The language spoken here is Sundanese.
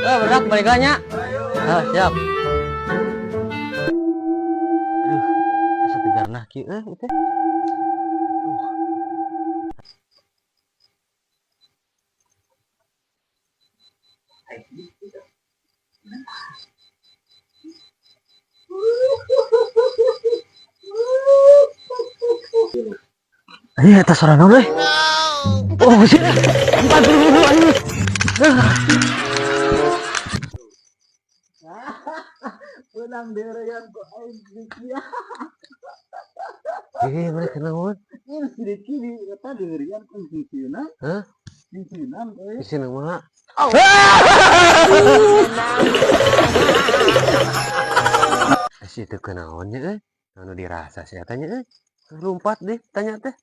Eh, berak balik nya. Ah, siap. Aduh, asa tegarna kieu euy teh. Ayo, eta suara naon euy? Oh, sih. Empat dulu ayo. Menang derean ku aing Riki. Eh, mana kenaon? Ini si Riki di eta derean ku sisieuna. Hah? Sisieuna euy. Di sini mah. Si itu kenaon nya euy? Anu dirasa si eta nya euy. Lompat deh, tanya teh.